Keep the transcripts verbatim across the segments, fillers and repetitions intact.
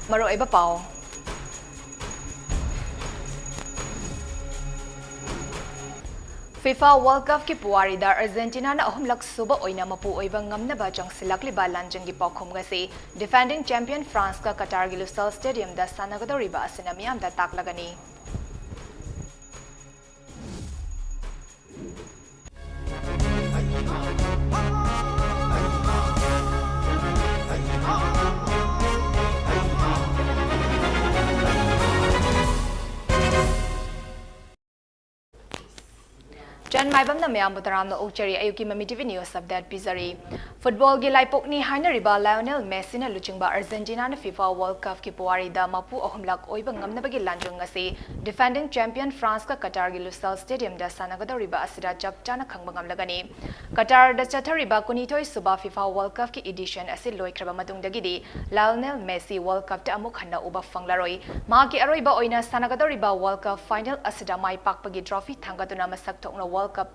ꯃꯔꯨꯑꯣꯏꯕ ꯄꯥꯎ꯫ FIFA World Cupꯀꯤ ꯄꯨꯋꯥꯔꯤꯗ ꯑꯔꯖꯦꯟꯇꯤꯅꯥꯅ ꯑꯍꯨꯝꯂꯛ ꯁꯨꯕ ꯑꯣꯏꯅ ꯃꯄꯨ ꯑꯣꯏꯕ ꯉꯝꯅꯕ ꯆꯪꯁꯤꯜꯂꯛꯂꯤꯕ ꯂꯥꯟꯖꯪꯒꯤ ꯄꯥꯎꯈꯨꯝ ꯑꯁꯤ defending champion Franceꯀ Qatarꯒꯤ Lusail Stadiumꯗ ꯁꯥꯟꯅꯒꯗꯧꯔꯤꯕ ꯑꯁꯤꯅ ꯃꯤꯌꯥꯝꯗ ꯇꯥꯛꯂꯒꯅꯤ꯫ ꯆꯟ ꯃꯥꯏꯕꯝꯅ ꯃꯌꯥꯝꯕꯨ ꯇꯔꯥꯝꯅ ꯑꯣꯛꯆꯔꯤ꯫ ꯑꯌꯨꯛꯀꯤ ꯃꯃꯤ TV news update ꯄꯤꯖꯔꯤ꯫ Footballꯒꯤ ꯂꯥꯏꯄꯣꯛꯅꯤ ꯍꯥꯏꯅꯔꯤꯕ Lionel Messiꯅ ꯂꯨꯆꯤꯡꯕ ꯑꯔꯖꯦꯟꯇꯤꯅꯥꯅ FIFA World Cupꯀꯤ ꯄꯨꯋꯥꯔꯤꯗ ꯃꯄꯨ ꯑꯍꯨꯝꯂꯛ ꯑꯣꯏꯕ ꯉꯝꯅꯕꯒꯤ ꯂꯥꯟꯖꯪ ꯑꯁꯤ defending champion Franceꯀ Qatarꯒꯤ Lusail Stadiumꯗ ꯁꯥꯟꯅꯒꯗꯧꯔꯤꯕ ꯑꯁꯤꯗ ꯆꯞ ꯆꯥꯅ ꯈꯪꯕ ꯉꯝꯂꯒꯅꯤ꯫ Qatarꯗ ꯆꯠꯊꯔꯤꯕ ꯀꯨꯟꯅꯤꯊꯣꯏ ꯁꯨꯕ FIFA World Cupꯀꯤ edition ꯑꯁꯤ ꯂꯣꯏꯈ꯭ꯔꯕ ꯃꯇꯨꯡꯗꯒꯤꯗꯤ Lionel Messi World Cupꯇ ꯑꯃꯨꯛ ꯍꯟꯅ ꯎꯕ ꯐꯪꯂꯔꯣꯏ꯫ ꯃꯍꯥꯛꯀꯤ ꯑꯔꯣꯏꯕ ꯑꯣꯏꯅ ꯁꯥꯟꯅꯒꯗꯧꯔꯤꯕ World Cup final ꯑꯁꯤꯗ ꯃꯥꯏ ꯄꯥꯛꯄꯒꯤ trophy ꯊꯥꯡꯒꯠꯇꯨꯅ ꯃꯁꯛ ꯊꯣꯛꯅ World Cup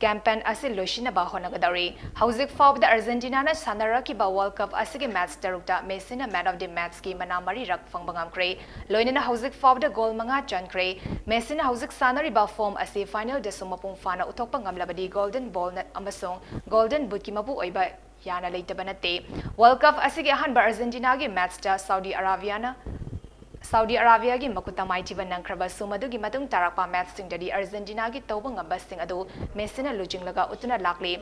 campaign ꯑꯁꯤ ꯂꯣꯏꯁꯤꯟꯅꯕ ꯍꯣꯠꯅꯒꯗꯧꯔꯤ꯫ ꯍꯧꯖꯤꯛ ꯐꯥꯎꯕꯗ ꯑꯔꯖꯦꯟꯇꯤꯅꯥꯅ ꯁꯥꯟꯅꯔꯛꯈꯤꯕ World Cup ꯑꯁꯤꯒꯤ match ꯇꯔꯨꯛꯇ ꯃꯦꯁꯤꯅ Man of the Matchꯀꯤ ꯃꯅꯥ ꯃꯔꯤꯔꯛ ꯐꯪꯕ ꯉꯝꯈ꯭ꯔꯦ꯫ ꯂꯣꯏꯅꯅ ꯍꯧꯖꯤꯛ ꯐꯥꯎꯕꯗ goal ꯃꯉꯥ ꯆꯟꯈ꯭ꯔꯦ꯫ ꯃꯦꯁꯤꯅ ꯍꯧꯖꯤꯛ ꯁꯥꯟꯅꯔꯤꯕ form ꯑꯁꯤ finalꯗꯁꯨ ꯃꯄꯨꯡ ꯐꯥꯅ ꯎꯠꯊꯣꯛꯄ ꯉꯝꯂꯕꯗꯤ Golden Ball ꯑꯃꯁꯨꯡ Golden Bootꯀꯤ ꯃꯄꯨ ꯑꯣꯏꯕ ꯌꯥꯅ ꯂꯩꯇꯕ ꯅꯠꯇꯦ꯫ World Cup ꯑꯁꯤꯒꯤ ꯑꯍꯥꯟꯕ ꯑꯔꯖꯦꯟꯇꯤꯅꯥꯒꯤ matchꯇ ꯁꯥꯎꯗꯤ ꯑꯔꯥꯕꯤꯌꯥꯅ, ꯁꯥꯎꯗꯤ ꯑꯔꯥꯕꯤꯌꯥꯒꯤ ꯃꯈꯨꯠꯇ ꯃꯥꯏꯊꯤꯕ ꯅꯪꯈ꯭ꯔꯕꯁꯨ, ꯃꯗꯨꯒꯤ ꯃꯇꯨꯡ ꯇꯥꯔꯛꯄ matchꯁꯤꯡꯗꯗꯤ ꯑꯔꯖꯦꯟꯇꯤꯅꯥꯒꯤ ꯇꯧꯕ ꯉꯝꯕꯁꯤꯡ ꯑꯗꯨ ꯃꯦꯁꯤꯅ ꯂꯨꯆꯤꯡꯂꯒ ꯎꯠꯇꯨꯅ ꯂꯥꯛꯂꯤ꯫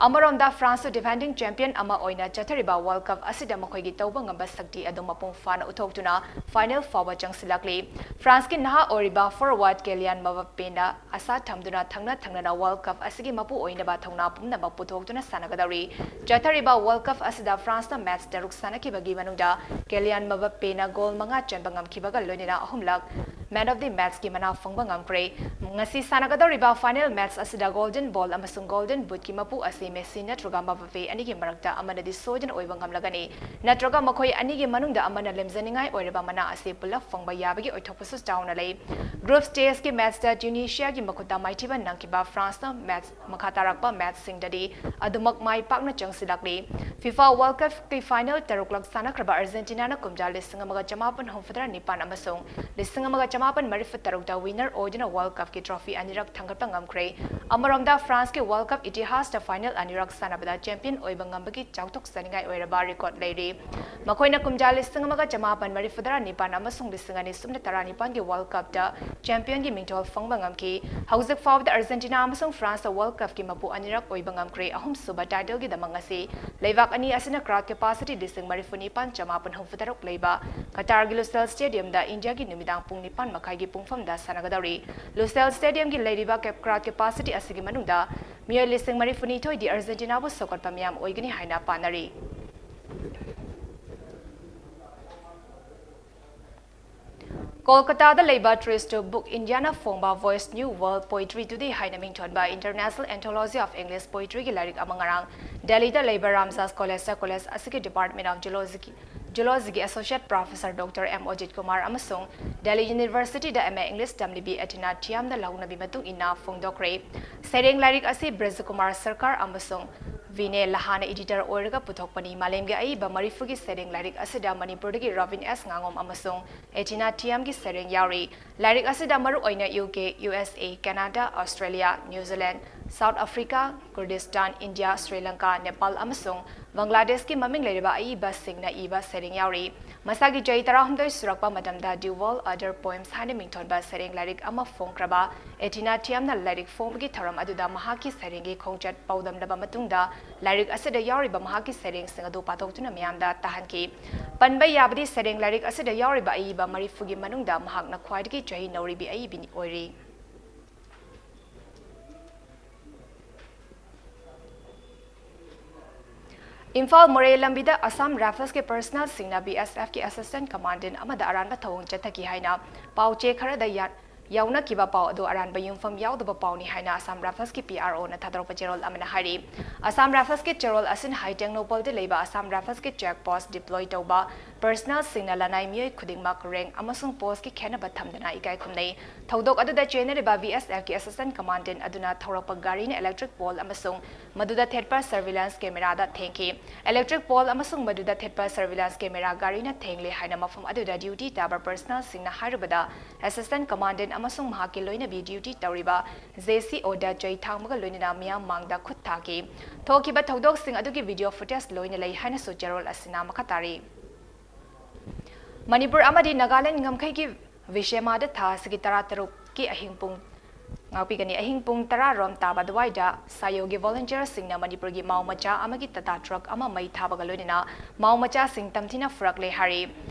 ꯑꯃꯔꯣꯝꯗ, Franceꯁꯨ defending champion ꯑꯃ ꯑꯣꯏꯅ ꯆꯠꯊꯔꯤꯕ World Cup ꯑꯁꯤꯗ ꯃꯈꯣꯏꯒꯤ ꯇꯧꯕ ꯉꯝꯕ ꯁꯛꯇꯤ ꯑꯗꯨ ꯃꯄꯨꯡ ꯐꯥꯅ ꯎꯠꯊꯣꯛꯇꯨꯅ final ꯐꯥꯎꯕ ꯆꯪꯁꯤꯜꯂꯛꯂꯤ꯫ Franceꯀꯤ ꯅꯍꯥ ꯑꯣꯏꯔꯤꯕ forward Kylian Mbappeꯅ ꯑꯁꯥ ꯊꯝꯗꯨꯅ ꯊꯪꯅ ꯊꯪꯅꯅ World Cup ꯑꯁꯤꯒꯤ ꯃꯄꯨ ꯑꯣꯏꯅꯕ ꯊꯧꯅꯥ ꯄꯨꯝꯅꯃꯛ ꯄꯨꯊꯣꯛꯇꯨꯅ ꯁꯥꯟꯅꯒꯗꯧꯔꯤ꯫ ꯆꯠꯊꯔꯤꯕ World Cup ꯑꯁꯤꯗ Franceꯅ match ꯇꯔꯨꯛ ꯁꯥꯟꯅꯈꯤꯕꯒꯤ ꯃꯅꯨꯡꯗ Kylian Mbappeꯅ goal ꯃꯉꯥ ꯆꯟꯕ ꯉꯝꯈꯤ꯫ ꯄꯤꯕꯒ ꯂꯣꯏꯅꯅ ꯑꯍꯨꯝꯂꯛ Man of the Matchꯀꯤ ꯃꯅꯥ ꯐꯪꯕ ꯉꯝꯈ꯭ꯔꯦ꯫ ꯉꯁꯤ ꯁꯥꯟꯅꯒꯗꯧꯔꯤꯕ final match ꯑꯁꯤꯗ Golden Ball ꯑꯃꯁꯨꯡ Golden Bootꯀꯤ ꯃꯄꯨ ꯑꯁꯤ Messi ꯅꯠꯇ꯭ꯔꯒ Mbappe ꯑꯅꯤꯒꯤ ꯃꯔꯛꯇ ꯑꯃꯅꯗꯤ ꯁꯣꯏꯗꯅ ꯑꯣꯏꯕ ꯉꯝꯂꯒꯅꯤ, ꯅꯠꯇ꯭ꯔꯒ ꯃꯈꯣꯏ ꯑꯅꯤꯒꯤ ꯃꯅꯨꯡꯗ ꯑꯃꯅ ꯂꯦꯝꯖꯅꯤꯡꯉꯥꯏ ꯑꯣꯏꯔꯕ ꯃꯅꯥ ꯑꯁꯤ ꯄꯨꯂꯞ ꯐꯪꯕ ꯌꯥꯕꯒꯤ ꯑꯣꯏꯊꯣꯛꯄꯁꯨ ꯆꯥꯎꯅ ꯂꯩ꯫ Group stageꯀꯤ matchꯇ Tunisiaꯒꯤ ꯃꯈꯨꯠꯇ ꯃꯥꯏꯊꯤꯕ ꯅꯪꯈꯤꯕ Franceꯅ match ꯃꯈꯥ ꯇꯥꯔꯛꯄ matchꯁꯤꯡꯗꯗꯤ ꯑꯗꯨꯃꯛ ꯃꯥꯏ ꯄꯥꯛꯅ ꯆꯪꯁꯤꯜꯂꯛꯂꯤ꯫ FIFA World Cupꯀꯤ final ꯇꯔꯨꯛꯂꯛ ꯁꯥꯟꯅꯈ꯭ꯔꯕ Argentinaꯅ ꯀꯨꯝꯖꯥ ꯂꯤꯁꯤꯡ ꯑꯃꯒ ꯆꯃꯥꯄꯟ ꯍꯨꯝꯐꯨꯇꯔꯥ ꯅꯤꯄꯥꯟ ꯑꯃꯁꯨꯡ ꯂꯤꯁꯤꯡ ꯑꯃꯒ ꯆꯃꯥꯄꯟ ꯃꯔꯤꯐꯨ ꯇꯔꯨꯛꯇ winner ꯑꯣꯏꯗꯨꯅ World Cupꯀꯤ trophy ꯑꯅꯤꯔꯛ ꯊꯥꯡꯒꯠꯄ ꯉꯝꯈ꯭ꯔꯦ꯫ ꯑꯃꯔꯣꯝꯗ, Franceꯀꯤ World Cup ꯏꯇꯤꯍꯥꯁꯇ final ꯑꯅꯤꯔꯛ ꯁꯥꯟꯅꯕꯗ champion ꯑꯣꯏꯕ ꯉꯝꯕꯒꯤ ꯆꯥꯎꯊꯣꯛꯆꯅꯤꯡꯉꯥꯏ ꯑꯣꯏꯔꯕ record ꯂꯩꯔꯤ꯫ ꯃꯈꯣꯏꯅ ꯀꯨꯝꯖꯥ ꯂꯤꯁꯤꯡ ꯑꯃꯒ ꯆꯃꯥꯄꯟ ꯃꯔꯤꯐꯨꯇꯔꯥ ꯅꯤꯄꯥꯟ ꯑꯃꯁꯨꯡ ꯂꯤꯁꯤꯡ ꯑꯅꯤ ꯁꯨꯞꯅ ꯇꯔꯥꯅꯤꯄꯥꯟꯒꯤ World Cupꯇ championꯒꯤ ꯃꯤꯡꯊꯣꯜ ꯐꯪꯕ ꯉꯝꯈꯤ꯫ ꯍꯧꯖꯤꯛ ꯐꯥꯎꯕꯗ Argentina ꯑꯃꯁꯨꯡ Franceꯅ World Cupꯀꯤ ꯃꯄꯨ ꯑꯅꯤꯔꯛ ꯑꯣꯏꯕ ꯉꯝꯈ꯭ꯔꯦ꯫ ꯑꯍꯨꯝꯁꯨꯕ titleꯒꯤꯗꯃꯛ ꯉꯁꯤ ꯂꯩꯕꯥꯛ ꯑꯅꯤ ꯑꯁꯤꯅ crowd capacity ꯂꯤꯁꯤꯡ ꯃꯔꯤꯐꯨ ꯅꯤꯄꯥꯟ ꯆꯃꯥꯄꯟ ꯍꯨꯝꯐꯨ ꯇꯔꯨꯛ ꯂꯩꯕ ꯀꯇꯥꯔꯒꯤ Lusail Stadiumꯗ Indiaꯒꯤ ꯅꯨꯃꯤꯗꯥꯡ ꯄꯨꯡ ꯅꯤꯄꯥꯟ ꯃꯈꯥꯏꯒꯤ ꯄꯨꯡꯐꯝꯗ ꯁꯥꯟꯅꯒꯗꯧꯔꯤ꯫ Lusail Stadiumꯒꯤ ꯂꯩꯔꯤꯕ cap-, crowd capacityꯑꯁꯤꯒꯤ ꯃꯅꯨꯡꯗ ꯃꯤꯑꯣꯏ ꯂꯤꯁꯤꯡ ꯃꯔꯤꯐꯨꯅꯤꯊꯣꯏꯗꯤ Argentinaꯕꯨ ꯁꯧꯒꯠꯄ ꯃꯤꯌꯥꯝ ꯑꯣꯏꯒꯅꯤ ꯍꯥꯏꯅ ꯄꯥꯅꯔꯤ꯫ ꯀꯣꯜꯀꯇꯥꯗ ꯂꯩꯕ Trees to Book Indiaꯅ ꯐꯣꯡꯕ Voice New World Poetry Today ꯍꯥꯏꯅ ꯃꯤꯡꯊꯣꯟꯕ International Anthology of English Poetryꯒꯤ ꯂꯥꯏꯔꯤꯛ ꯑꯃ ꯉꯔꯥꯡ ꯗꯦꯜꯂꯤꯗ ꯂꯩꯕ ꯔꯥꯝꯖꯥꯁ ꯀꯣꯂꯦꯖꯇ ꯀꯣꯂꯦꯖ ꯑꯁꯤꯒꯤ Department of Geology Zoologyꯒꯤ Associate Professor Doctor M Ajit Kumar ꯑꯃꯁꯨꯡ Delhi Universityꯗ M A English ꯇꯝꯂꯤꯕꯤ Athena Thiamꯅ ꯂꯧꯅꯕꯤ ꯃꯇꯨꯡ ꯏꯟꯅ ꯐꯣꯡꯗꯣꯛꯈ꯭ꯔꯦ꯫ ꯁꯩꯔꯦꯡ ꯂꯥꯏꯔꯤꯛ ꯑꯁꯤ ꯕ꯭ꯔꯖꯀꯨꯃꯥꯔ ꯁꯔꯀꯥꯔ ꯑꯃꯁꯨꯡ ꯚꯤꯅꯦ ꯂꯍꯥꯅ editor ꯑꯣꯏꯔꯒ ꯄꯨꯊꯣꯛꯄꯅꯤ꯫ ꯃꯥꯂꯦꯝꯒꯤ ꯑꯏꯕ ꯃꯔꯤꯐꯨꯒꯤ ꯁꯩꯔꯦꯡ ꯂꯥꯏꯔꯤꯛ ꯑꯁꯤꯗ ꯃꯅꯤꯄꯨꯔꯗꯒꯤ ꯔꯣꯕꯤꯟ ꯑꯦꯁ ꯉꯥꯉꯣꯝ ꯑꯃꯁꯨꯡ Athena Thiamꯒꯤ ꯁꯩꯔꯦꯡ ꯌꯥꯎꯔꯤ꯫ ꯂꯥꯏꯔꯤꯛ ꯑꯁꯤꯗ ꯃꯔꯨꯑꯣꯏꯅ U K, U S A, Canada, Australia, New Zealand, South Africa, Kurdistan, India, Sri Lanka, Nepal ꯑꯃꯁꯨꯡ ꯕꯪꯒ꯭ꯂꯥꯗꯦꯁꯀꯤ ꯃꯃꯤꯡ ꯂꯩꯔꯕ ꯑꯏꯕꯁꯤꯡꯅ ꯏꯕ ꯁꯩꯔꯦꯡ ꯌꯥꯎꯔꯤ꯫ ꯃꯁꯥꯒꯤ ꯆꯍꯤ ꯇꯔꯥꯍꯨꯝꯗꯣꯏ ꯁꯨꯔꯛꯄ ꯃꯇꯝꯗ The World Other Poems ꯍꯥꯏꯅ ꯃꯤꯡꯊꯣꯟꯕ ꯁꯩꯔꯦꯡ ꯂꯥꯏꯔꯤꯛ ꯑꯃ ꯐꯣꯡꯈ꯭ꯔꯕ Athena Thiamꯅ ꯂꯥꯏꯔꯤꯛ ꯐꯣꯡꯕꯒꯤ ꯊꯧꯔꯝ ꯑꯗꯨꯗ ꯃꯍꯥꯛꯀꯤ ꯁꯩꯔꯦꯡꯒꯤ ꯈꯣꯡꯆꯠ ꯄꯥꯎꯗꯝꯂꯕ ꯃꯇꯨꯡꯗ ꯂꯥꯏꯔꯤꯛ ꯑꯁꯤꯗ ꯌꯥꯎꯔꯤꯕ ꯃꯍꯥꯛꯀꯤ ꯁꯩꯔꯦꯡꯁꯤꯡ ꯑꯗꯨ ꯄꯥꯊꯣꯛꯇꯨꯅ ꯃꯤꯌꯥꯝꯗ ꯇꯥꯍꯟꯈꯤ꯫ ꯄꯟꯕ ꯌꯥꯕꯗꯤ ꯁꯩꯔꯦꯡ ꯂꯥꯏꯔꯤꯛ ꯑꯁꯤꯗ ꯌꯥꯎꯔꯤꯕ ꯑꯏꯕ ꯃꯔꯤꯐꯨꯒꯤ ꯃꯅꯨꯡꯗ ꯃꯍꯥꯛꯅ ꯈ꯭ꯋꯥꯏꯗꯒꯤ ꯆꯍꯤ ꯅꯧꯔꯤꯕꯤ ꯑꯏꯕꯤꯅꯤ ꯑꯣꯏꯔꯤ꯫ ꯏꯝꯐꯥꯜ ꯃꯣꯔꯦ ꯂꯝꯕꯤꯗ ꯑꯁꯥꯝ ꯔꯥꯏꯐꯜꯁꯀꯤ ꯄꯔꯁꯅꯦꯜꯁꯤꯡꯅ ꯕꯤ ꯑꯦꯁ ꯑꯦꯐꯀꯤ ꯑꯦꯁꯤꯁꯇꯦꯟꯠ ꯀꯃꯥꯟꯗꯦꯟꯠ ꯑꯃꯗ ꯑꯔꯥꯟꯕ ꯊꯧꯑꯣꯡ ꯆꯠꯊꯈꯤ ꯍꯥꯏꯅ ꯄꯥꯎ ꯆꯦ ꯈꯔꯗ ꯌꯥ-, ꯌꯥꯎꯅꯈꯤꯕ ꯄꯥꯎ ꯑꯗꯨ ꯑꯔꯥꯟꯕ ꯌꯨꯝꯐꯝ ꯌꯥꯎꯗꯕ ꯄꯥꯎꯅꯤ ꯍꯥꯏꯅ ꯑꯁꯥꯝ ꯔꯥꯏꯐꯜꯁꯀꯤ ꯄꯤ ꯑꯥꯔ ꯑꯣꯅ ꯊꯥꯗꯣꯔꯛꯄ ꯆꯦꯔꯣꯜ ꯑꯃꯅ ꯍꯥꯏꯔꯤ꯫ ꯑꯁꯥꯝ ꯔꯥꯏꯐꯜꯁꯀꯤ ꯆꯦꯔꯣꯜ ꯑꯁꯤꯅ ꯍꯥꯏ, ꯇꯦꯡꯅꯧꯄꯜꯗ ꯂꯩꯕ ꯑꯁꯥꯝ ꯔꯥꯏꯐꯜꯁꯀꯤ ꯆꯦꯛ ꯄꯣꯁꯠ ꯗꯤꯄ꯭ꯂꯣꯏ ꯇꯧꯕ ꯄꯔꯁꯅꯦꯜꯁꯤꯡꯅ ꯂꯅꯥꯏ ꯃꯤꯑꯣꯏ ꯈꯨꯗꯤꯡꯃꯛ ꯔꯦꯡꯛ ꯑꯃꯁꯨꯡ ꯄꯣꯁꯠꯀꯤ ꯈꯦꯠꯅꯕ ꯊꯝꯗꯅ ꯏꯀꯥꯏ ꯈꯨꯝꯅꯩ꯫ ꯊꯧꯗꯣꯛ ꯑꯗꯨꯗ ꯆꯦꯟꯅꯔꯤꯕ ꯕꯤ ꯑꯦꯁ ꯑꯦꯐꯀꯤ ꯑꯦꯁꯤꯁꯇꯦꯟꯠ ꯀꯃꯥꯟꯗꯦꯟꯠ ꯑꯗꯨꯅ ꯊꯧꯔꯛꯄ ꯒꯥꯔꯤꯅ ꯏꯂꯦꯛꯇ꯭ꯔꯤꯛ ꯄꯣꯜ ꯑꯃꯁꯨꯡ ꯃꯗꯨꯗ ꯊꯦꯠꯄ ꯁꯔꯚꯤꯂꯦꯟꯁ ꯀꯦꯃꯦꯔꯥꯗ ꯊꯦꯡꯈꯤ꯫ ꯏꯂꯦꯛꯇ꯭ꯔꯤꯛ ꯄꯣꯜ ꯑꯃꯁꯨꯡ ꯃꯗꯨꯗ ꯊꯦꯠꯄ ꯁꯔꯚꯤꯂꯦꯟꯁ ꯀꯦꯃꯦꯔꯥ ꯒꯥꯔꯤꯅ ꯊꯦꯡꯂꯦ ꯍꯥꯏꯅ ꯃꯐꯝ ꯑꯗꯨꯗ ꯗ꯭ꯌꯨꯇꯤ ꯇꯥꯕ ꯄꯔꯁꯅꯦꯜꯁꯤꯡꯅ ꯍꯥꯏꯔꯨꯕꯗ, ꯑꯦꯁꯤꯁꯇꯦꯟꯠ ꯀꯃꯥꯟꯗꯦꯟꯠ ꯑꯃꯁꯨꯡ ꯃꯍꯥꯛꯀꯤ ꯂꯣꯏꯅꯕꯤ ꯗ꯭ꯌꯨꯇꯤ ꯇꯧꯔꯤꯕ ꯖꯦ ꯁꯤ ꯑꯣꯗ ꯆꯩ ꯊꯥꯡꯕꯒ ꯂꯣꯏꯅꯅ ꯃꯤꯌꯥꯝ ꯃꯥꯡꯗ ꯈꯨꯠ ꯊꯥꯈꯤ꯫ ꯊꯣꯛꯈꯤꯕ ꯊꯧꯗꯣꯛꯁꯤꯡ ꯑꯗꯨꯒꯤ ꯚꯤꯗꯤꯑꯣ ꯐꯨꯇꯦꯖ ꯂꯣꯏꯅ ꯂꯩ ꯍꯥꯏꯅꯁꯨ ꯆꯦꯔꯣꯜ ꯑꯁꯤꯅ ꯃꯈꯥ ꯇꯥꯔꯤ꯫ ꯃꯅꯤꯄꯨꯔ ꯑꯃꯗꯤ ꯅꯥꯒꯥꯂꯦꯟ ꯉꯝꯈꯩꯒꯤ ꯕꯤꯁꯦꯃꯥꯗ ꯊꯥ ꯑꯁꯤꯒꯤ ꯇꯔꯥꯇꯔꯨꯛꯀꯤ ꯑꯍꯤꯡ ꯄꯨꯡ, ꯉꯥꯛꯄꯤꯒꯅꯤ, ꯑꯍꯤꯡ ꯄꯨꯡ ꯇꯔꯥ ꯔꯣꯝ ꯇꯥꯕ ꯑꯗꯨꯋꯥꯏꯗ ꯁꯥꯌꯣꯒꯤ ꯚꯣꯂꯨꯟꯇꯤꯌꯔꯁꯤꯡꯅ ꯃꯅꯤꯄꯨꯔꯒꯤ ꯃꯥꯎ ꯃꯆꯥ ꯑꯃꯒꯤ ꯇꯥꯇꯥ ꯇ꯭ꯔꯛ ꯑꯃ ꯃꯩ ꯊꯥꯕꯒ ꯂꯣꯏꯅꯅ ꯃꯥꯎ ꯃꯆꯥꯁꯤꯡ ꯇꯝꯊꯤꯅ ꯐꯨꯔꯛꯂꯦ ꯍꯥꯏꯔꯤ꯫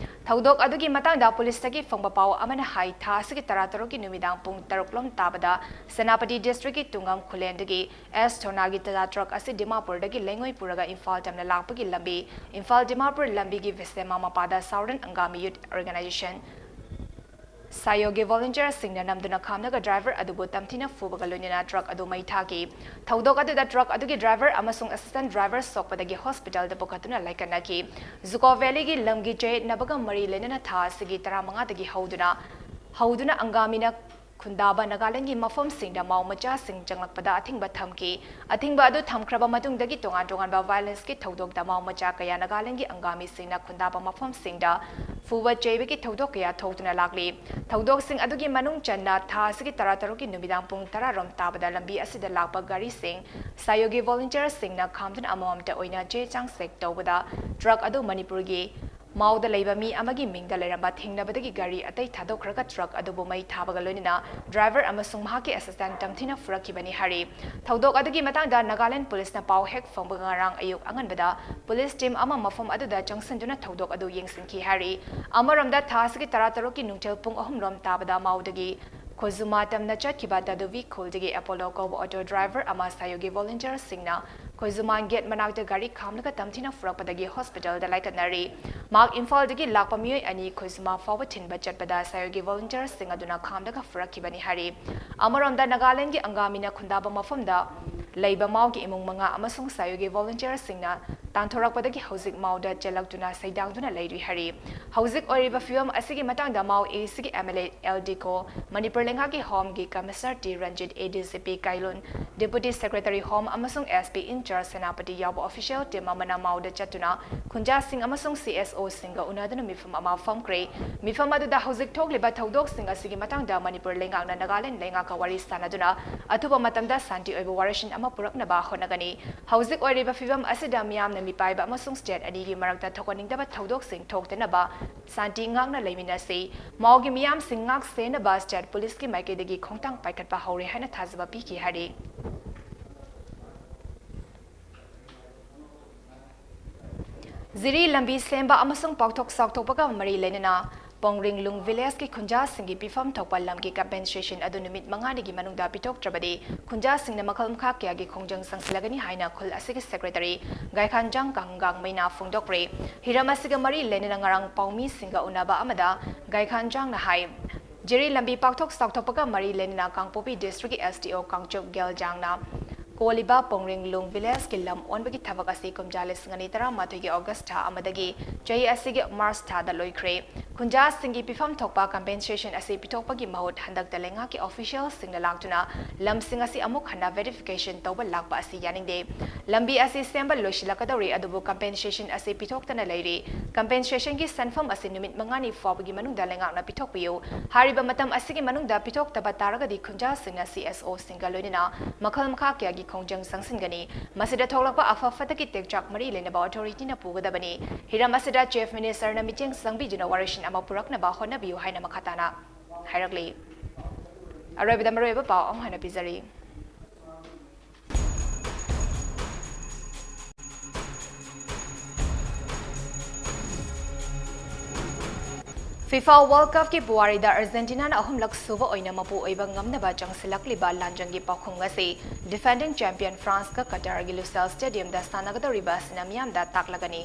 ꯊꯧꯗꯣꯛ ꯑꯗꯨꯒꯤ ꯃꯇꯥꯡꯗ ꯄꯨꯂꯤꯁꯇꯒꯤ ꯐꯪꯕ ꯄꯥꯎ ꯑꯃꯅ ꯍꯥꯏ, ꯊꯥ ꯑꯁꯤꯒꯤ ꯇꯔꯥꯇꯔꯨꯛꯀꯤ ꯅꯨꯃꯤꯗꯥꯡ ꯄꯨꯡ ꯇꯔꯨꯛ ꯂꯣꯝ ꯇꯥꯕꯗ ꯁꯦꯅꯥꯄꯇꯤ ꯗꯤꯁꯇ꯭ꯔꯤꯛꯀꯤ ꯇꯨꯡꯉꯝ ꯈꯨꯂꯦꯟꯗꯒꯤ ꯑꯦꯁ ꯊꯣꯅꯥꯒꯤ ꯇꯥꯇꯥ ꯇ꯭ꯔꯛ ꯑꯁꯤ ꯗꯤꯃꯥꯄꯨꯔꯗꯒꯤ ꯂꯩꯉꯣꯏ ꯄꯨꯔꯒ ꯏꯝꯐꯥꯜ ꯇꯝꯅ ꯂꯥꯛꯄꯒꯤ ꯂꯝꯕꯤ, ꯏꯝꯐꯥꯜ ꯗꯤꯃꯥꯄꯨꯔ ꯂꯝꯕꯤꯒꯤ ꯕꯤꯁꯦꯃꯥ ꯃꯄꯥꯗ ꯁꯥꯎꯗꯔꯟ ꯑꯪꯒꯥꯃꯤ ꯌꯨꯠ ꯑꯣꯔꯒꯅꯥꯏꯖꯦꯁꯟ, ꯁꯥꯌꯣꯒꯤ ꯚꯣꯂꯨꯟꯇꯤꯌꯔꯁꯤꯡꯅ ꯅꯝꯗꯨꯅ ꯈꯥꯝꯂꯒ ꯗ꯭ꯔꯥꯏꯚꯔ ꯑꯗꯨꯕꯨ ꯇꯝꯊꯤꯅ ꯐꯨꯕꯒ ꯂꯣꯏꯅꯅ ꯇ꯭ꯔꯛ ꯑꯗꯨ ꯃꯩ ꯊꯥꯈꯤ꯫ ꯊꯧꯗꯣꯛ ꯑꯗꯨꯗ ꯇ꯭ꯔꯛ ꯑꯗꯨꯒꯤ ꯗ꯭ꯔꯥꯏꯚꯔ ꯑꯃꯁꯨꯡ ꯑꯦꯁꯤꯁꯇꯦꯟꯠ ꯗ꯭ꯔꯥꯏꯚꯔ ꯁꯣꯛꯄꯗꯒꯤ ꯍꯣꯁꯄꯤꯇꯥꯜꯗ ꯄꯨꯈꯠꯇꯨꯅ ꯂꯥꯏꯀꯠꯅꯈꯤ꯫ ꯖꯨꯀꯣ ꯚꯦꯂꯤꯒꯤ ꯂꯝꯒꯤ ꯆꯌꯦꯠꯅꯕꯒ ꯃꯔꯤ ꯂꯩꯅꯅ ꯊꯥ ꯑꯁꯤꯒꯤ ꯇꯔꯥꯃꯉꯥꯗꯒꯤ ꯍꯧꯗꯨꯅ, ꯍꯧꯗꯨꯅ ꯑꯪꯒꯥꯃꯤꯅ ꯈꯨꯟꯗꯥꯕ ꯅꯥꯒꯥꯂꯦꯟꯒꯤ ꯃꯐꯝꯁꯤꯡꯗ ꯃꯥꯎ ꯃꯆꯥꯁꯤꯡ ꯆꯪꯂꯛꯄꯗ ꯑꯊꯤꯡꯕ ꯊꯝꯈꯤ꯫ ꯑꯊꯤꯡꯕ ꯑꯗꯨ ꯊꯝꯈ꯭ꯔꯕ ꯃꯇꯨꯡꯗꯒꯤ ꯇꯣꯉꯥꯟ ꯇꯣꯉꯥꯟꯕ ꯚꯥꯏꯂꯦꯟꯁꯀꯤ ꯊꯧꯗꯣꯛꯇ ꯃꯥꯎ ꯃꯆꯥ ꯀꯌꯥ ꯅꯥꯒꯥꯂꯦꯟꯒꯤ ꯑꯪꯒꯥꯃꯤꯁꯤꯡꯅ ꯈꯨꯟꯗꯥꯕ ꯃꯐꯝꯁꯤꯡꯗ ꯐꯨꯕ ꯆꯩꯕꯒꯤ ꯊꯧꯗꯣꯛ ꯀꯌꯥ ꯊꯣꯛꯇꯨꯅ ꯂꯥꯛꯂꯤ꯫ ꯊꯧꯗꯣꯛꯁꯤꯡ ꯑꯗꯨꯒꯤ ꯃꯅꯨꯡ ꯆꯟꯅ ꯊꯥ ꯑꯁꯤꯒꯤ ꯇꯔꯥꯇꯔꯨꯛꯀꯤ ꯅꯨꯃꯤꯗꯥꯡ ꯄꯨꯡ ꯇꯔꯥ ꯔꯣꯝ ꯇꯥꯕꯗ ꯂꯝꯕꯤ ꯑꯁꯤꯗ ꯂꯥꯛꯄ ꯒꯥꯔꯤꯁꯤꯡ ꯁꯥꯌꯣꯒꯤ ꯚꯣꯂꯨꯟꯇꯤꯌꯔꯁꯤꯡꯅ ꯈꯥꯝꯗꯨꯅ ꯑꯃꯃꯝꯇ ꯑꯣꯏꯅ ꯆꯦ ꯆꯥꯡ ꯆꯦꯛ ꯇꯧꯕꯗ ꯇ꯭ꯔꯛ ꯑꯗꯨ ꯃꯅꯤꯄꯨꯔꯒꯤ ꯃꯥꯎꯗ ꯂꯩꯕ ꯃꯤ ꯑꯃꯒꯤ ꯃꯤꯡꯗ ꯂꯩꯔꯝꯕ ꯊꯦꯡꯅꯕꯗꯒꯤ ꯒꯥꯔꯤ ꯑꯇꯩ ꯊꯥꯗꯣꯛꯈ꯭ꯔꯒ ꯇ꯭ꯔꯛ ꯑꯗꯨꯕꯨ ꯃꯩ ꯊꯥꯕꯒ ꯂꯣꯏꯅꯅ ꯗ꯭ꯔꯥꯏꯚꯔ ꯑꯃꯁꯨꯡ ꯃꯍꯥꯛꯀꯤ ꯑꯦꯁꯤꯁꯇꯦꯟꯠ ꯇꯝꯊꯤꯅ ꯐꯨꯔꯛꯈꯤꯕꯅꯤ ꯍꯥꯏꯔꯤ꯫ ꯊꯧꯗꯣꯛ ꯑꯗꯨꯒꯤ ꯃꯇꯥꯡꯗ ꯅꯥꯒꯥꯂꯦꯟ ꯄꯨꯂꯤꯁꯅ ꯄꯥꯎ ꯍꯦꯛ ꯐꯪꯕꯒ ꯉꯔꯥꯡ ꯑꯌꯨꯛ ꯑꯉꯟꯕꯗ ꯄꯨꯂꯤꯁ ꯇꯤꯝ ꯑꯃ ꯃꯐꯝ ꯑꯗꯨꯗ ꯆꯪꯁꯤꯟꯗꯨꯅ ꯊꯧꯗꯣꯛ ꯑꯗꯨ ꯌꯦꯡꯁꯤꯟꯈꯤ ꯍꯥꯏꯔꯤ꯫ ꯑꯃꯔꯣꯝꯗ ꯊꯥ ꯑꯁꯤꯒꯤ ꯇꯔꯥꯇꯔꯨꯛꯀꯤ ꯅꯨꯡꯊꯤꯜ ꯄꯨꯡ ꯑꯍꯨꯝ ꯔꯣꯝ ꯇꯥꯕꯗ ꯃꯥꯎꯗꯒꯤ ꯈꯣꯖꯨꯃꯥ ꯇꯝꯅ ꯆꯠꯈꯤꯕ ꯇꯗꯨꯕꯤ ꯈꯨꯜꯗꯒꯤ ꯑꯦꯄꯣꯂꯣ ꯀꯧꯕ ꯑꯣꯇꯣ ꯗ꯭ꯔꯥꯏꯚꯔ ꯑꯃ ꯁꯥꯌꯣꯒꯤ ꯚꯣꯂꯨꯟꯇꯤꯌꯔꯁꯤꯡꯅ ꯈꯣꯏꯖꯨꯃꯥꯡ ꯒꯦꯠ ꯃꯅꯥꯛꯇ ꯒꯥꯔꯤ ꯈꯥꯝꯂꯒ ꯇꯝꯊꯤꯅ ꯄꯨꯔꯛꯄꯗꯒꯤ ꯍꯣꯁꯄꯤꯇꯥꯜꯗ ꯂꯥꯏꯀꯠꯅꯔꯤ꯫ ꯃꯍꯥꯛ ꯏꯝꯐꯥꯜꯗꯒꯤ ꯂꯥꯛꯄ ꯃꯤꯑꯣꯏ ꯑꯅꯤ ꯈꯣꯏꯖꯨꯃꯥꯡ ꯐꯥꯎꯕ ꯊꯤꯟꯕ ꯆꯠꯄꯗ ꯁꯥꯌꯣꯒꯤ ꯚꯣꯂꯨꯟꯇꯤꯌꯔꯁꯤꯡ ꯑꯗꯨꯅ ꯈꯥꯝꯂꯒ ꯄꯨꯔꯛꯈꯤꯕꯅꯤ ꯍꯥꯏꯔꯤ꯫ ꯑꯃꯔꯣꯝꯗ ꯅꯥꯒꯥꯂꯦꯟꯗꯒꯤ ꯑꯪꯒꯥꯃꯤꯅ ꯈꯨꯟꯗꯥꯕ ꯃꯐꯝꯗ ꯂꯩꯕ ꯃꯥꯎꯒꯤ ꯏꯃꯨꯡ ꯃꯉꯥ ꯑꯃꯁꯨꯡ ꯁꯥꯌꯣꯒꯤ ꯚꯣꯂꯨꯟꯇꯤꯌꯔꯁꯤꯡꯅ ꯇꯥꯟꯊꯣꯔꯛꯄꯗꯒꯤ ꯍꯧꯖꯤꯛ ꯃꯥꯎꯗ ꯆꯦꯜꯂꯛꯇꯨꯅ ꯁꯩꯗꯥꯡꯗꯨꯅ ꯂꯩꯔꯤ ꯍꯥꯏꯔꯤ꯫ ꯍꯧꯖꯤꯛ ꯑꯣꯏꯔꯤꯕ ꯐꯤꯕꯝ ꯑꯁꯤꯒꯤ ꯃꯇꯥꯡꯗ ꯃꯥꯎ ꯑꯦꯁꯤꯒꯤ M L A L Dikho, Manipur ꯂꯩꯉꯥꯛꯀꯤ ꯍꯣꯝꯒꯤ commissioner T Ranjit, A D G P Kailun, deputy secretary home ꯑꯃꯁꯨꯡ ꯑꯦꯁ ꯄꯤ ꯏꯟꯆꯥꯔꯖ ꯁꯦꯅꯥꯄꯇꯤ ꯌꯥꯎꯕ ꯑꯣꯐꯤꯁꯤꯌꯦꯜ ꯇꯤꯝ ꯑꯃꯅ ꯃꯥꯎꯗ ꯆꯠꯇꯨꯅ ꯈꯨꯟꯖꯥꯁꯤꯡ ꯑꯃꯁꯨꯡ ꯁꯤ ꯑꯦꯁ ꯑꯣꯁꯤꯡꯒ ꯎꯅꯗꯨꯅ ꯃꯤꯐꯝ ꯑꯃ ꯐꯝꯈ꯭ꯔꯦ꯫ ꯃꯤꯐꯝ ꯑꯗꯨꯗ ꯍꯧꯖꯤꯛ ꯊꯣꯛꯂꯤꯕ ꯊꯧꯗꯣꯛꯁꯤꯡ ꯑꯁꯤꯒꯤ ꯃꯇꯥꯡꯗ ꯃꯅꯤꯄꯨꯔ ꯂꯩꯉꯥꯛꯅ ꯅꯥꯒꯥꯂꯦꯟ ꯂꯩꯉꯥꯛꯀ ꯋꯥꯔꯤ ꯁꯥꯅꯗꯨꯅ ꯑꯊꯨꯕ ꯃꯇꯝꯗ ꯁꯥꯟꯇꯤ ꯑꯣꯏꯕ ꯋꯥꯔꯣꯏꯁꯤꯟ ꯑꯃ ꯄꯨꯔꯛꯅꯕ ꯍꯣꯠꯅꯒꯅꯤ꯫ ꯍꯧꯖꯤꯛ ꯑꯣꯏꯔꯤꯕ ꯐꯤꯕꯝ ꯑꯁꯤꯗ ꯃꯤꯌꯥꯝꯅ ꯃꯤꯄꯥꯏꯕ ꯑꯃꯁꯨꯡ ꯁ꯭ꯇꯦꯠ ꯑꯅꯤꯒꯤ ꯃꯔꯛꯇ ꯊꯣꯛꯍꯟꯅꯤꯡꯗꯕ ꯊꯧꯗꯣꯛꯁꯤꯡ ꯊꯣꯛꯇꯅꯕ ꯁꯥꯟꯇꯤ ꯉꯥꯛꯅ ꯂꯩꯃꯤꯟꯅꯁꯤ꯫ ꯃꯥꯎꯒꯤ ꯃꯤꯌꯥꯝꯁꯤꯡ ꯉꯥꯛ ꯁꯦꯟꯅꯕ ꯁ꯭ꯇꯦꯠ ꯄꯨꯂꯤꯁꯀꯤ ꯃꯥꯏꯀꯩꯗꯒꯤ ꯈꯣꯡꯊꯥꯡ ꯄꯥꯏꯈꯠꯄ ꯍꯧꯔꯦ ꯍꯥꯏꯅ ꯊꯥꯖꯕ ꯄꯤꯈꯤ ꯍꯥꯏꯔꯤ꯫ ꯖꯤꯔꯤ ꯂꯝꯕꯤ ꯁꯦꯝꯕ ꯑꯃꯁꯨꯡ ꯄꯥꯛꯊꯣꯛ ꯆꯥꯎꯊꯣꯛꯄꯒ ꯃꯔꯤ ꯂꯩꯅꯅ ꯄꯣꯡꯔꯤꯡꯂꯨꯡ ꯚꯤꯂꯦꯖꯀꯤ ꯈꯨꯟꯖꯥꯁꯤꯡꯒꯤ ꯄꯤꯐꯝ ꯊꯣꯛꯄ ꯂꯝꯒꯤ ꯀꯝꯄꯦꯟꯁꯦꯁꯟ ꯑꯗꯨ ꯅꯨꯃꯤꯠ ꯃꯉꯥꯅꯤꯒꯤ ꯃꯅꯨꯡꯗ ꯄꯤꯊꯣꯛꯇ꯭ꯔꯕꯗꯤ ꯈꯨꯟꯖꯥꯁꯤꯡꯅ ꯃꯈꯜ ꯃꯈꯥ ꯀꯌꯥꯒꯤ ꯈꯣꯡꯖꯪ ꯆꯪꯁꯤꯜꯂꯒꯅꯤ ꯍꯥꯏꯅ ꯈꯨꯜ ꯑꯁꯤꯒꯤ ꯁꯦꯀ꯭ꯔꯦꯇꯔꯤ ꯒꯥꯏꯈꯥꯟꯖꯥꯡ ꯀꯥꯡꯒꯥꯡꯃꯩꯅ ꯐꯣꯡꯗꯣꯛꯈ꯭ꯔꯦ꯫ ꯍꯤꯔꯝ ꯑꯁꯤꯒ ꯃꯔꯤ ꯂꯩꯅꯅ ꯉꯔꯥꯡ ꯄꯥꯎꯃꯤꯁꯤꯡꯒ ꯎꯅꯕ ꯑꯃꯗ ꯒꯥꯏꯈꯥꯟꯖꯥꯡꯅ ꯍꯥꯏ, ꯖꯤꯔꯤ ꯂꯝꯕꯤ ꯄꯥꯛꯊꯣꯛ ꯆꯥꯎꯊꯣꯛꯄꯒ ꯃꯔꯤ ꯂꯩꯅꯅ ꯀꯥꯡꯄꯣꯛꯄꯤ ꯗꯤꯁꯇ꯭ꯔꯤꯛꯀꯤ ꯑꯦꯁ ꯗꯤ ꯑꯣ ꯀꯥꯡꯆꯨꯞ ꯒꯦꯜꯖꯥꯡꯅ ꯀꯣꯜꯂꯤꯕ ꯄꯣꯡꯔꯤꯡꯂꯨꯡ ꯚꯤꯂꯦꯖꯀꯤ ꯂꯝ ꯑꯣꯟꯕꯒꯤ ꯊꯕꯛ ꯑꯁꯤ ꯀꯨꯝꯖꯥ ꯂꯤꯁꯤꯡ ꯑꯅꯤ ꯇꯔꯥꯃꯥꯊꯣꯏꯒꯤ ꯑꯣꯒꯁ ꯊꯥ ꯑꯃꯗꯒꯤ ꯆꯍꯤ ꯑꯁꯤꯒꯤ ꯃꯥꯔꯆ ꯊꯥꯗ ꯂꯣꯏꯈ꯭ꯔꯦ꯫ ꯈꯨꯟꯖꯥꯁꯤꯡꯒꯤ ꯄꯤꯐꯝ ꯊꯣꯛꯄ ꯀꯝꯄꯦꯟꯁꯦꯁꯟ ꯑꯁꯤ ꯄꯤꯊꯣꯛꯄꯒꯤ ꯃꯍꯨꯠ ꯍꯟꯗꯛꯇ ꯂꯩꯉꯥꯛꯀꯤ ꯑꯣꯐꯤꯁꯤꯌꯦꯜꯁꯤꯡꯅ ꯂꯥꯛꯇꯨꯅ ꯂꯝꯁꯤꯡ ꯑꯁꯤ ꯑꯃꯨꯛ ꯍꯟꯅ ꯚꯦꯔꯤꯐꯤꯀꯦꯁꯟ ꯇꯧꯕ ꯂꯥꯛꯄ ꯑꯁꯤ ꯌꯥꯅꯤꯡꯗꯦ꯫ ꯂꯝꯕꯤ ꯑꯁꯤ ꯁꯦꯝꯕ ꯂꯣꯏꯁꯤꯜꯂꯛꯀꯗꯧꯔꯤ, ꯑꯗꯨꯕꯨ ꯀꯝꯄꯦꯟꯁꯦꯁꯟ ꯑꯁꯤ ꯄꯤꯊꯣꯛꯇꯅ ꯂꯩꯔꯤ꯫ ꯀꯝꯄꯦꯟꯁꯦꯁꯟꯒꯤ ꯁꯦꯟꯐꯝ ꯑꯁꯤ ꯅꯨꯃꯤꯠ ꯃꯉꯥꯅꯤ ꯐꯥꯎꯕꯒꯤ ꯃꯅꯨꯡꯗ ꯂꯩꯉꯥꯛꯅ ꯄꯤꯊꯣꯛꯄꯤꯌꯨ꯫ ꯍꯥꯏꯔꯤꯕ ꯃꯇꯝ ꯑꯁꯤꯒꯤ ꯃꯅꯨꯡꯗ ꯄꯤꯊꯣꯛꯇꯕ ꯇꯥꯔꯒꯗꯤ ꯈꯨꯟꯖꯥꯁꯤꯡꯅ ꯁꯤ ꯑꯦꯁ ꯑꯣꯁꯤꯡꯒ ꯂꯣꯏꯅꯅ ꯃꯈꯜ ꯃꯈꯥ ꯀꯌꯥꯒꯤ ꯈꯣꯡꯖꯪ ꯆꯪꯁꯤꯟꯒꯅꯤ꯫ ꯃꯁꯤꯗ ꯊꯣꯛꯂꯛꯄ ꯑꯐ ꯐꯠꯇꯒꯤ ꯇꯦꯛꯆꯥꯛ ꯃꯔꯤ ꯂꯩꯅꯕ ꯑꯣꯊꯣꯔꯤꯇꯤꯅ ꯄꯨꯒꯗꯕꯅꯤ꯫ ꯍꯤꯔꯝ ꯑꯁꯤꯗ ꯆꯤꯐ ꯃꯤꯅꯤꯁꯇꯔꯅ ꯃꯤꯠꯌꯦꯡ ꯆꯪꯕꯤꯗꯨꯅ ꯋꯥꯔꯣꯏꯁꯤꯟ ꯑꯃ ꯄꯨꯔꯛꯅꯕ ꯍꯣꯠꯅꯕꯤꯌꯨ ꯍꯥꯏꯅ ꯃꯈꯥ ꯇꯥꯅ ꯍꯥꯏꯔꯛꯂꯤ꯫ ꯑꯔꯣꯏꯕꯗ ꯃꯔꯨꯑꯣꯏꯕ ꯄꯥꯎ ꯑꯃꯨꯛ ꯍꯟꯅ ꯄꯤꯖꯔꯤ꯫ FIFA World Cupꯀꯤ ꯄꯨꯋꯥꯔꯤꯗ ꯑꯔꯖꯦꯟꯇꯤꯅꯥꯅ ꯑꯍꯨꯝꯂꯛ ꯁꯨꯕ ꯑꯣꯏꯅ ꯃꯄꯨ ꯑꯣꯏꯕ ꯉꯝꯅꯕ ꯆꯪꯁꯤꯜꯂꯛꯂꯤꯕ ꯂꯥꯟꯖꯪꯒꯤ ꯄꯥꯎꯈꯨꯝ ꯑꯁꯤ defending champion Franceꯀ Qatarꯒꯤ Lusail Stadiumꯗ ꯁꯥꯟꯅꯒꯗꯧꯔꯤꯕ ꯑꯁꯤꯅ ꯃꯤꯌꯥꯝꯗ ꯇꯥꯛꯂꯒꯅꯤ꯫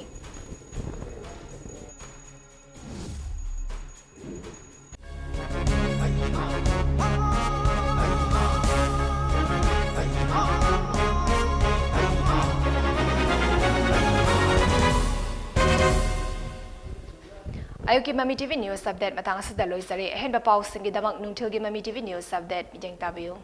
ꯑꯌꯨꯛꯀꯤ ꯃꯃꯤ TV News Update ꯃꯇꯥꯡ ꯑꯁꯤꯗ ꯂꯣꯏꯖꯔꯦ꯫ ꯑꯍꯦꯟꯕ ꯄꯥꯎꯁꯤꯡꯒꯤꯗꯃꯛ ꯅꯨꯡꯊꯤꯜꯒꯤ ꯃꯃꯤ TV News Update ꯃꯤꯠꯌꯦꯡ ꯇꯥꯕꯤꯌꯨ꯫